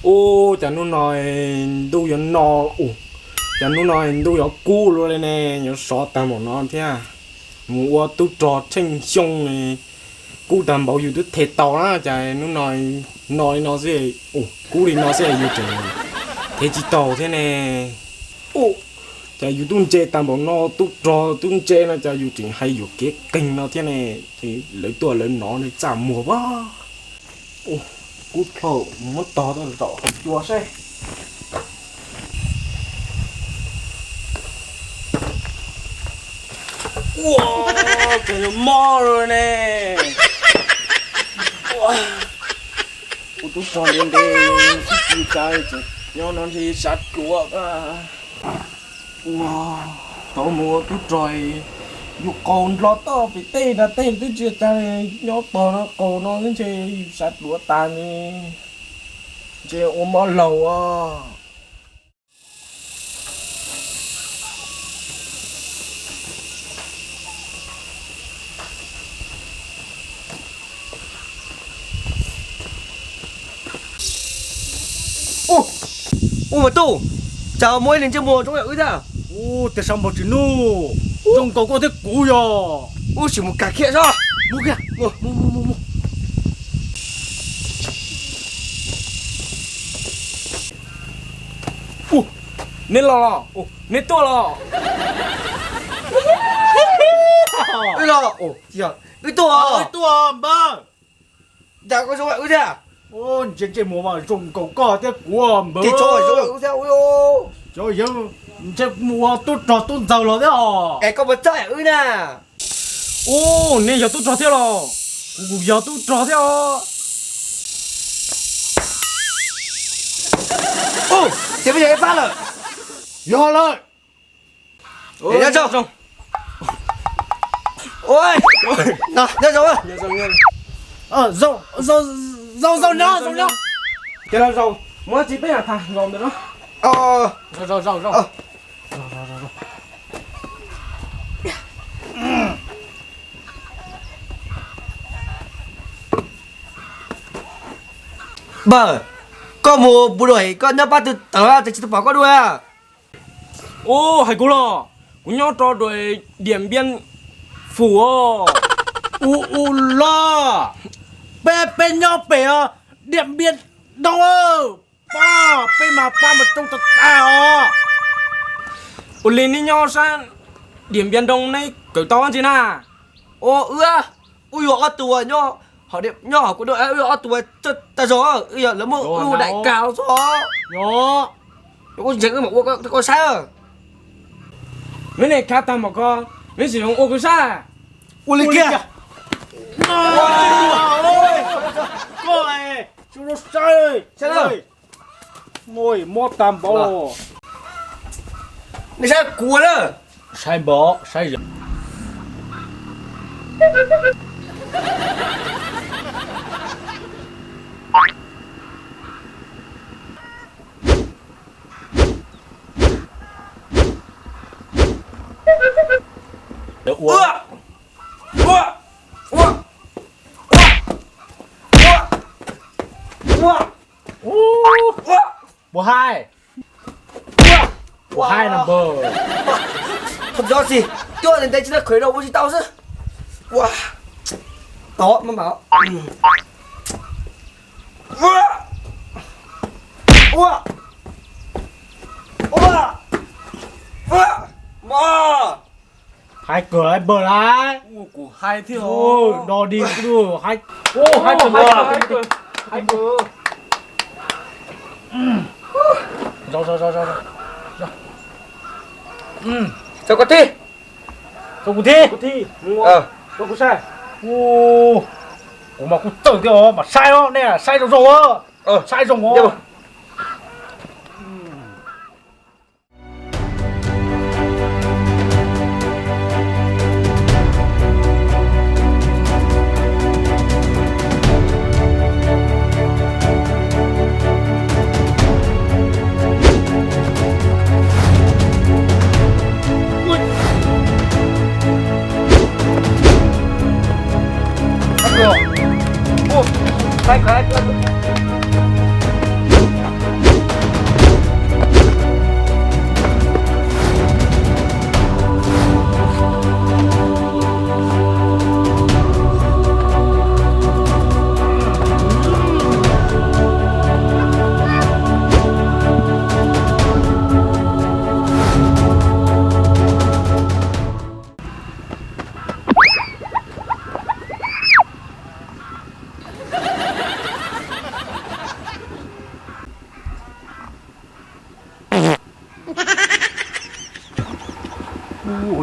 Ub, cas hnub no ntuj yuav no, ub, cas hnub no ntuj yuav kub luaj li ne, yuav sov tag npaum no thiab. Mus ua tub rog tsheej xyoo, kub tag npaum yus twb them tau na, cas hnub no no li no xwb, ub, kub li no xwb yus tseem them tsis tau thiab ne. Ub, cas yus twb ntse tag npaum no, tub rog twb ntse no cas yus tseem hais yuam kev qeeg no thiab ne. Lawv tuaj lawv hnov txaj muag pab. Kub dhau, muab tog tau zaum hauv cua seb. Ua, cas yuav mob li ne. Ua, kuv tub rog ntev ntev, tsis tau nyob no ntshe sav duav. Tau mus ua tub rog, yus qaug ndlo toj pem tej nram tej twb tsis tau, nyob tog no qaug no xwb ntshe yus sav duav tas ne, ntshe ua mob laug os. Ub, ub, mas tub, cas muaj ib leeg ntsej muag zoo yam wb thiab? Ub, tias sab npog tsis nuj, zoo nkaus koj thiab kuv yog. Ub, sim mus kag khiam seb. Mus kiag, mus, mus, mus, mus. Ub, neb los los, ub, neb tuaj los. Wb los, ub, wb tuaj. Wb tuaj npawg. Cas koj zoo yam wb thiab? Ntsej ntsej muag mas zoo nkaus koj thiab kuv npawg. Ces tso zoo yam wb thiab. Cov yawg ntsej muag ua tub rog tub ntxawg los thiab os. Es koj puas txawj yam wb na? Ub, neb yog tub rog thiab los? Kuv kuj yog tub rog thiab os. Ub, ces peb yog ib pab lawm. Yog lawm. Nyob zoo. Ua, nyob zoo. Zoo, zoo, zoo nyob, zoo nyob. Ces los zaum, muab tsis peb yam tham zaum ntawm no. Zaum, zaum, zaum, zaum. Npawg, koj mus puas dua, koj nyob pab twg tawm tsis tau pom koj dua? Ub, hais kuv los, kuv nyob rau dua Diam Npiab Fum os. Ub, ub los, peb, peb nyob pem Diam Npiab Doo. Pab, peb mas pab mas rooj tag tag os. Ua li neb nyob sab Diam Npiab Doo neb kawm tau ntsis na? Ua, wb, wb yog ob tug nyob, nyob hauv kuv dua, wb yog ob tug tag zog, wb yog lawv muab wb ua daim kav xwb os. Kuv ntseeg wb mam ua koj saib. Neb ne khav tag npaum ko, neb tsis zoo ua kuv saib. Ua li kiag. Koj, saib, mob tag npaum. Nej saib kuv na. Saib npaum, saib. Ua, ua, ua, ua, ua, ua. Puas haib? Puas haib no npawg? Txhob txi, cuaj nees ntev tsis tau khwv rau ua tsis tau xwb. Ua, tod maj mam. Ua, ua, ua, ua, ua. Haib kawg lawm npawg lauj. Kuv haib thiab. Do dig kuv haib. Haib kawg, haib kawg. Zaum, zaum, zaum, zaum. Txog koj thib. Txog kuv thib. Kuv thib. Txog kuv saib. Kuv mas kuv txawj thiab os, mas saib os, nej saib zoo zoo os. Saib zoo os.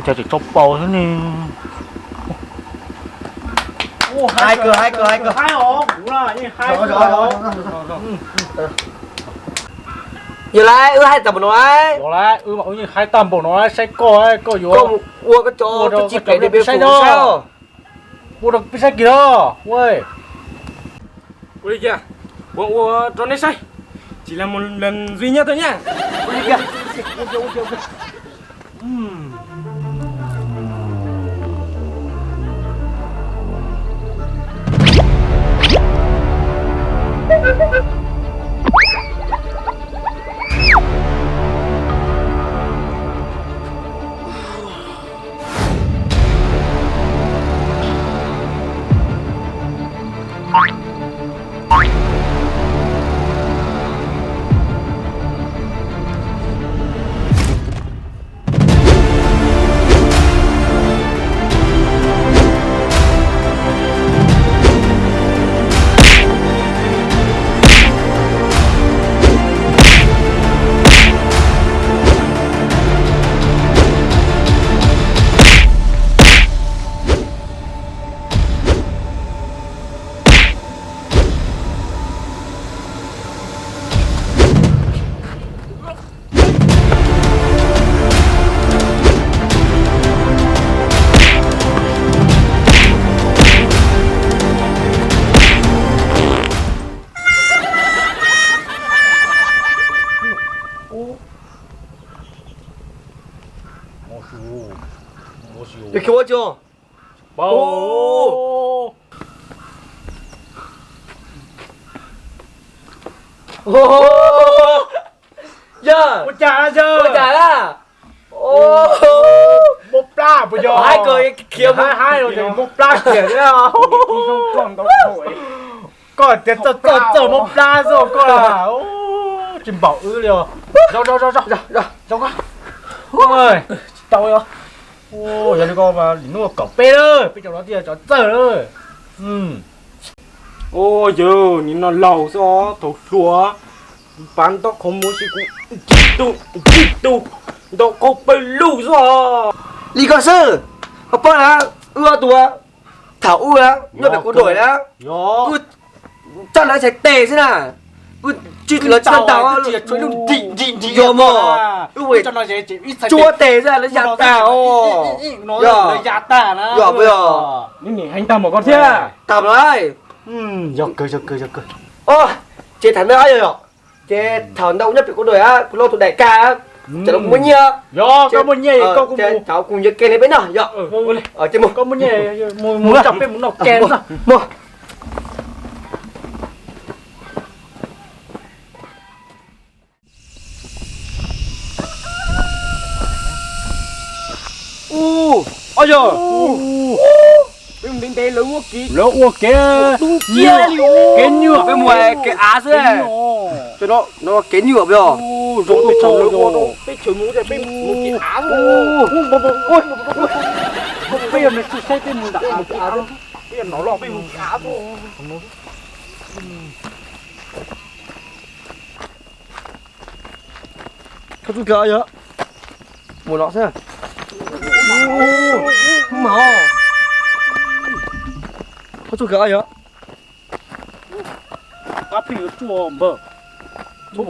Cas tseem tso paus xwb ne. Hais kawg, hais kawg, hais kawg. Yog lawm, wb hais tag npaum no lawm. Yog lawm, wb mas wb yeej hais tag npaum no lawm, saib koj, koj yuav ua koj cov tub txib pem saib os. Ua rau peb saib kiag los. Ua li cas, kuv ua rau nej saib, tsis las mus las ntxuig nyiaj tau nyiaj. Yog khev ua tsi? Yog ua cas na? Mob plab puas yog? Haib kawg, khiav haib, mob plab kiag thiab. Koj tias txawj txawj txawj mob plab xwb koj. Tsis npaum wb li os. Zoo zoo zoo zoo. Tsis tau li os. Yog li koj mas lim nuj kaum peb lawm, peb cov no thiaj cov txawj lawm. Ua yawg, nim no laus xwb os, thaum hluas pav ntaub qhov muag si kuv ncig tus ncig tus ntaub qhov pawg lug xwb os. Li koj xwb, koj paub na, wb ob tug thaum ub na, nyob pem kuv dawm na, wb txoj lawv txhais tes xwb na, wb tsis lawv tsis tau, yog mog, wb tsuab tes xwb lawv ya tag os. Yog, yog, yog, tag lawm. Yog kawg, yog kawg, yog kawg. Ces tham ntawd yog, ces thaum ntawd kuv nyob pem kuv dawm, kuv loj tus daim kag, ces los kuv muaj nyiaj, yog koj muaj nyiaj, thaum kuv yuav ke li peb noj yog. Koj muaj nyiaj, mus coj peb mus noj ke. Ub, ob yawg, peb mus ntev ntev lawv muab kev, lawv ua kev, kev nyuaj, peb mus kev av xwb. Kev nyuaj peb os. Peb tshawb mus, peb mus kev av xwb. Peb yog neeg txawj saib peb mus nram av, peb yog nov loj peb mus kev av xwb. Koj txuj kawg yog, mus no xwb. Mas, koj txuj kawg yog. Qab pheej yuav tsuaj npawg. Ub,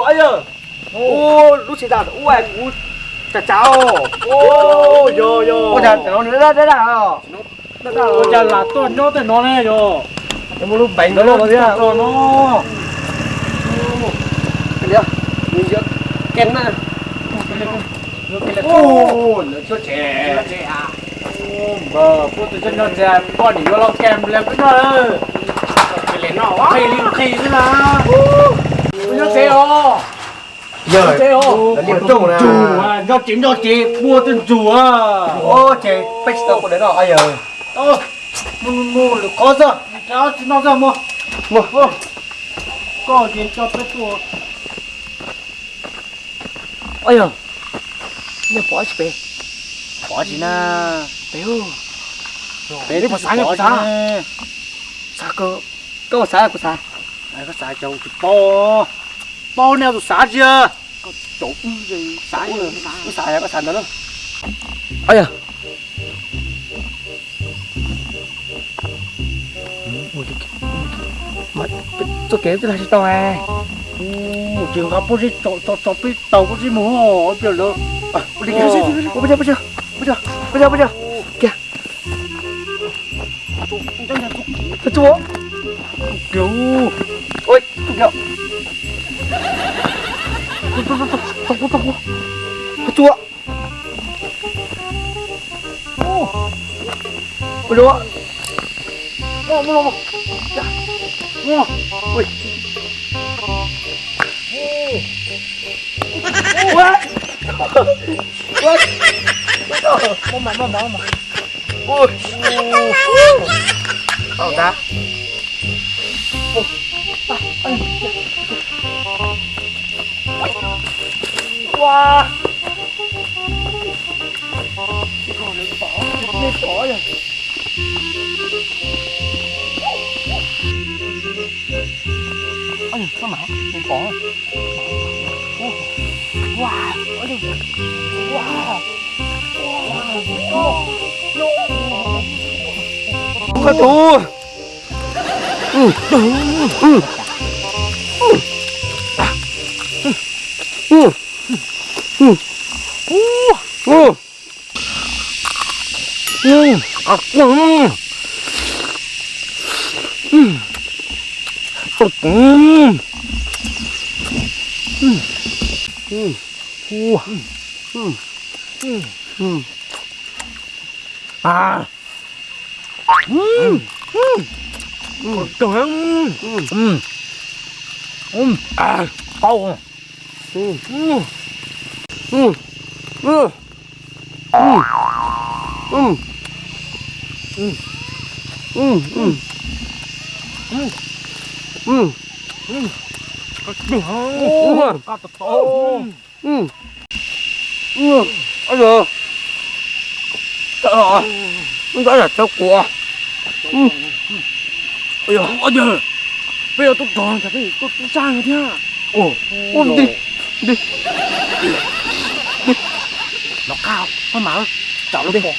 ab yawg, ub, lub tsev tas ub kuv tsav tsav os. Ua cas tam no nws daj daj os? Ua cas lam tuaj nyob tej no ne yog? Muaj lub npeev ntawd no thiab no. Nws yuav ke na. Lawv tshuab tsev. Npawg, puab tus txawj nyob tsev, poj niam yuav los ke mus li peb noj. Qhis li qhis xwb na. Puab nyob tsev os. Nyob tsev os. Nyob tsev, nyob tsev, puab twb ntsug. Ces peb tsis tau ua dawm no yawg. Mus lwm qhov xwb, tsis noj xwb mus. Koj ces coj peb tuaj. Yog, nej pom tsis pem? Pom tsis na. Pem, peb puas xav, pom xav. Xav kawg, koj xav kuv xav. Koj xav cas tsis paub. Paub nej tus xav tsi? Xav, xav ntawd na. Yog, txoj kev twb tsis tau. Tsis nqa pob zeb tso, tso peb tau pob zeb mus. Kiag. Ua, Koj tus. Qau. Ntxov yam txawv quav. Peb yuav tub rog, peb yuav tub sab thiab. Los qab, pab mam, tsam lub pom.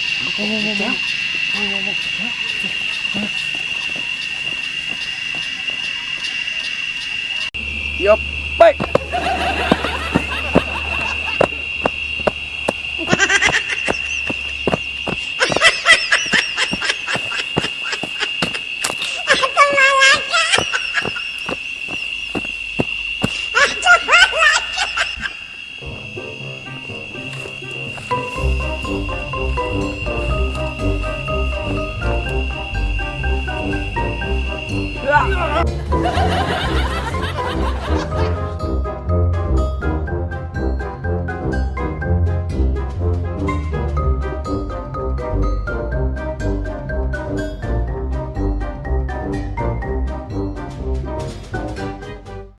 Yuav peb.